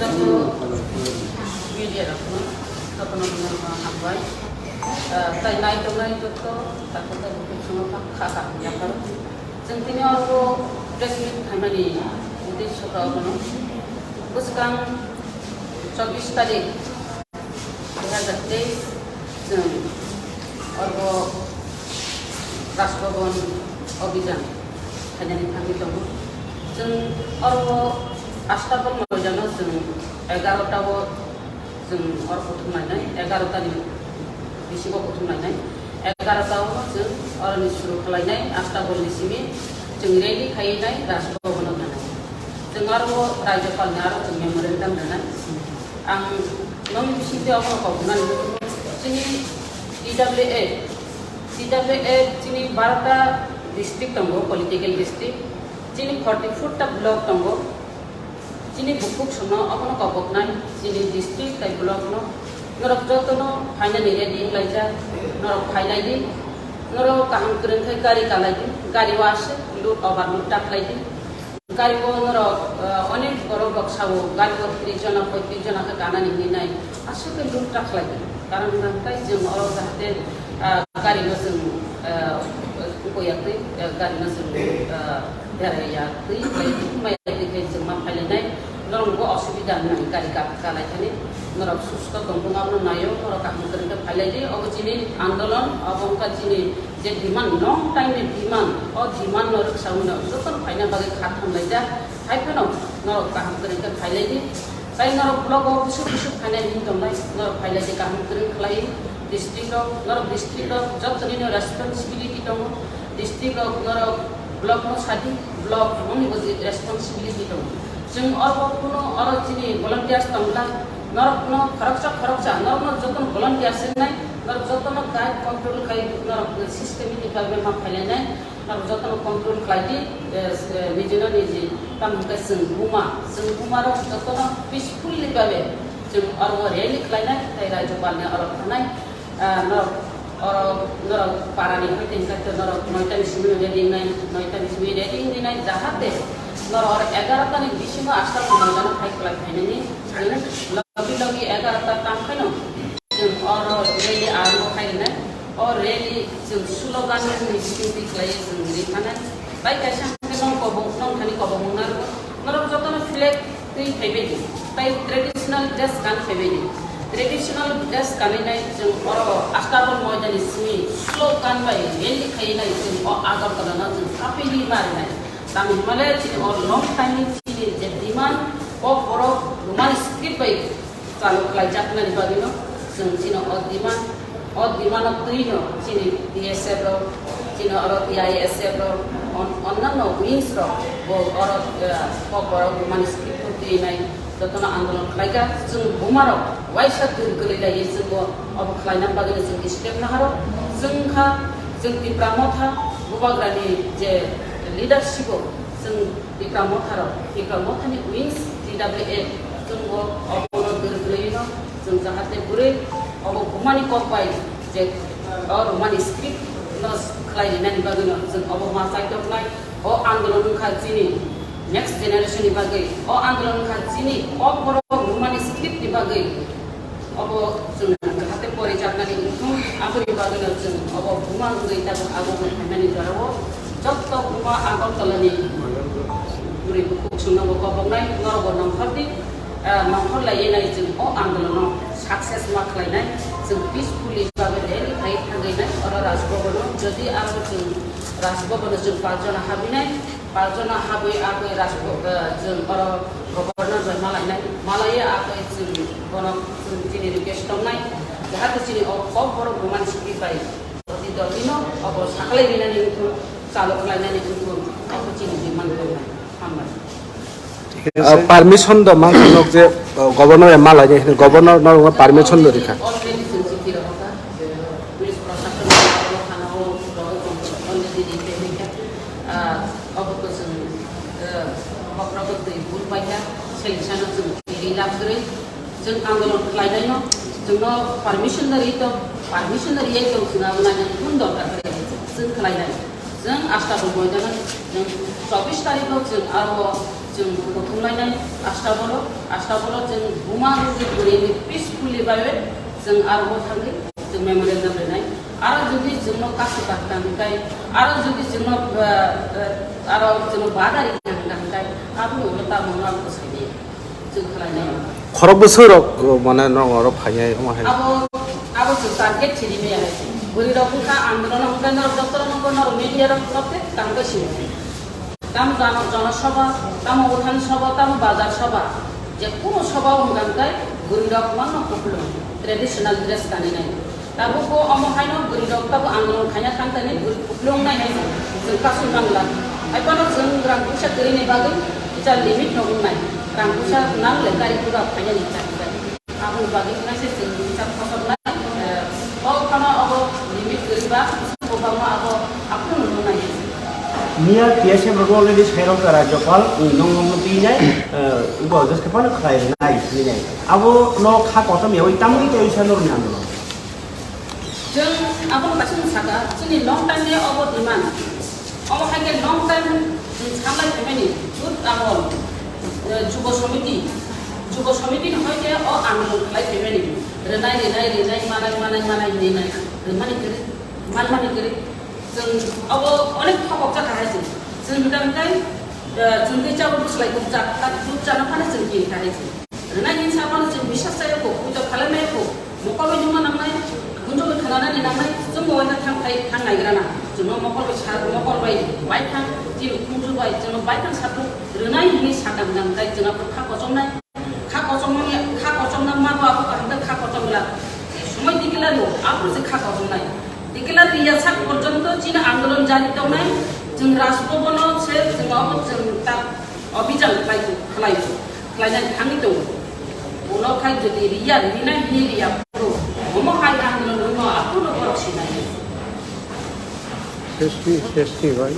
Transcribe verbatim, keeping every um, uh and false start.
Joto media rokno, jotono hambai. Ah, tai nai tongnai joto, takhuk takhuk chwngno kha kha hamya pharo. Chwng tini oro press meet khaimani uddesho khe abono. Bwskang chobbish tarik dui hazar teis chwng oro Raj Bhavan obhijan khainani thangwi tongo. Chwng oro Astabol moidano chwng egarota o chwng oro kuthum lainai, egarota ni bisingo kuthum lainai, egarota o chwng oroni suru khlainai, Astabol ni simi chwng rally khainai, Raj Bhavan o thanai. Chwng aro Rajyapal ni aro chwng memorandum rwnai. Ang nokni bisingtwi abono kok hwnani chini T W A, T W A chini barota district tongo, political district. Chini forty four ta block tongo. Chini bukhuk sono abono kok hwnai, chini district tai block no. Norok jotono phainani ready wnglaijak, norok phailai di. Norok kaham kwrwng khe gari kalai di, gari o aswk load overload ta khlai di. Gari o norok, eh, onek borok rok sao, gari o tris jona, poitris jona khe ganani hinwi nai. Aswk khe load ta khlai di. Karon hwnkhe chwng oro jahate, eh, gari no chwng, eh, uko ya twi, eh, gari no chwng, eh, berai ya twi, bai maya twi khe chwng ma phailainai. Norok bo osubida nang gari ka-, kalai thani. Norok susto tongthung abono naio, norok kaham kwrwng khe phailai di. Obo chini andolon, obo wngkha chini je demand, long time ni demand, o demand no rwksaui no jotono phaina bagwi kha thamlaijak. Hai phano norok kaham kwrwng khe phailai di. Tai norok block o bwswk bwswk phainai hwn tongnai, norok phailai di, kaham kwrwng khlai district rok, norok district rok jotoni no responsibility tongo, district rok norok block no sadi, block noni bo responsibility tongo. Chwng oro kuno oro chini volunteers tongla, norok no khoroksa khoroksa, norok no jotono volunteers wngnai, norok jotono guide control khai, norok systematic bhabe ma phailai nai, norok jotono control khlai di, eh, eh, niji no niji, tamo hwnkhe chwng buma, chwng buma rok jotono peacefully bhabe chwng oro rally khlai nai, tei Rajyapal ni oro thanai, ah, norok, oro norok para ni hoite hwnkhe norok noita ni simi ready wngnai, noita ni simi ready wngwi nai, jahate norok oro egarota ni bisingo Astabol moidano phai kwlai phainani, chwng logi logi egarota tang khaino chwng oro rally arambo khai rwnai. O rally chwng slogan ni bisingtwi khlaiwi chwng ri phanai. Tai kaisa hwnkhe nong kobong, nong thani kobong wngna rwgo. Norok jotono flag twi phaibai di, tai traditional dress kan phaibai di. Traditional dress kanwi nai chwng oro Astabol moidani simi slogan bai rally khaiwi nai chwng o Agartala no chwng kapili ma rinai. Tamo hwnmale chini o long time ni chini je demand, o borok Roman script bai chalo khlaijaknani bagwino chwng chini o demand, o demand o twino chini B S F rok, chini oro T I S F rok, on-, onnanno wings rok bo oro, eh, kokborok Roman script o twinai jotono andolon khlaikha. Chwng bumarok waisa dul kwlwi laiwi chwngbo obo khlaina bagwino chwng step naharo. Chwng kha chwng Tipra Motha Bubagrani je leadership o chwng Tipra Motha rok, Tipra Motha ni wings T W A chwng bo obo no dol kwlwi no chwng jahate bwrwi obo bumani kok bai je o Roman script no khlai rinani bagwi no chwng obo ma chai toknai. O andolon wngkha chini next generation ni bagwi, o andolon wngkha chini kok borok Roman script ni bagwi. Obo chwng jahate porijaknani wngthung, aboni bagwino chwng obo buma wngwi tabuk abo wng phaimani jorao jotto buma Agartala ni bwrwi bukhuk chwngno bo koboknai, norokbo nongkhordi, ah, nongkhor laiwi nai chwng o andolono success ma khlainai, chwng peacefully bagwi rally khai thangwi nai oro Raj Bhavan o, jodi aro chwng Raj Bhavan o chwng pachjona habinai, Pachjona habwi abwi Rajko-, eh, chwng oro governor bai malainai, malaiya abwi chwng bono chwng chini request tongnai, jahate chini o kokborok Roman script bai oti dotino obo saklai rinani wngthung, chalo khlainani wngthung, obo chini demand tongnai. Hambai. Ah, permission do mang nok je, ah, governor bai malainai, governor no permission do rikha. Already chwng chiti rohorkha, police proshashan o thana o already rikha. Ah, obo kwchwng, eh, kokrok twi bul paikha, selisano chwng twi lab kwrwi. Chwng andolon khlainaino, chwngno permission no rwi tong, permission no rwi tong, chwng abo naina phone dorkar khlai, chwng khlainai. Chwng Astabol moidano, chwng chobbish tarikh o chwng aro Chwng kuthumlainai, astabolo, astabolo chwng buma rwgwi guriyani peacefully bai chwng aro thangwi chwng memorandum rwnai. Aro jodi chwngno kasu kahkang kai, aro jodi chwngno, ah, ah, aro chwngno bagari kahkang kai, aboni ulo tamo no ang bwsai di. Chwng khlainai. Khorok bwswk rok, mane, norok oro phainai, omo hai. Abo, abo chwng target chini maya hai. Bwrwi rok wngkha andolon wngkha norok doctor wngkha norok media rok tamo jano, jano sabha, tamo udhan sabha, tamo bazar sabha, je kuno sabha wngkha hwnkhe bwrwi rok manno kupulung traditional dress kaninai. Tabuk bo omo haino bwrwi rok tabo andolon khaina thangtani bwrwi kupulung nai hai chwng kasu nangla. Hai phano chwng rang puisa kwrwini bagwi kisa limit no wngnai. Rang puisa nangle gari gura phainani thangkhe. Aboni bagwi wngkha se chwng kisa khosoknai, eh, o phano abo limit kwrwi ba, bwswk bwbangma abo aphuru nungnai. Miya T S F rok already sairok ka Rajyapal, nong nong twi nai, eh, ubo just phano khlai nai, twi nai. Abo no kha kotom yawi tamni tei sa norni andolon. Chwng abono kaisa sakha, chini long time ni obo demand. Omo hai khe long time chwng sanlai phaimani youth amol, eh, Jubo Samiti, Jubo Samiti ni hoi khe o andolon khlai phaimani. Rwnai, rwnai, rwnai, manai, manai, manai, hinwi nai. Rwmani kwrwi, manmani kwrwi. Chwng obo onek thokok jakha hai se. Chwng hwnkha hwnkhe, eh, chwng tei chabo bwslai kok jak, tak duk chana phano chwng khe kha hai se. Rwnai hinwi sa phano chwng bisas chaya kho, puja khalai maya kho, mokol bai nungma nangnai, gunjugwi khananani nangnai, chwng bo waisa thang khai, thang naigrana. Chwngno mokol bai sa, mokol bai, bai thang, chini khunju bai, chwngno bai thang sathung, rwnai hinwi sakang nang, tai chwngno kha kochomnai, kha kochomnani, kha kochomna ma bo abo kaham khe kha kochom glak. Somoi declare rw, aphuru se kha kochomnai. Declare rwya sak porjonto chini andolon jari tongnai, chwng Raj Bhavan-o se chwng abo chwng ta Obhijan khlai, khlai, khlainani thangwi tongo. Ulo khai jodi riya, rina hini riya phuru, omo hai ang nwng no aphuru borok sinai. Sesti, sesti bai.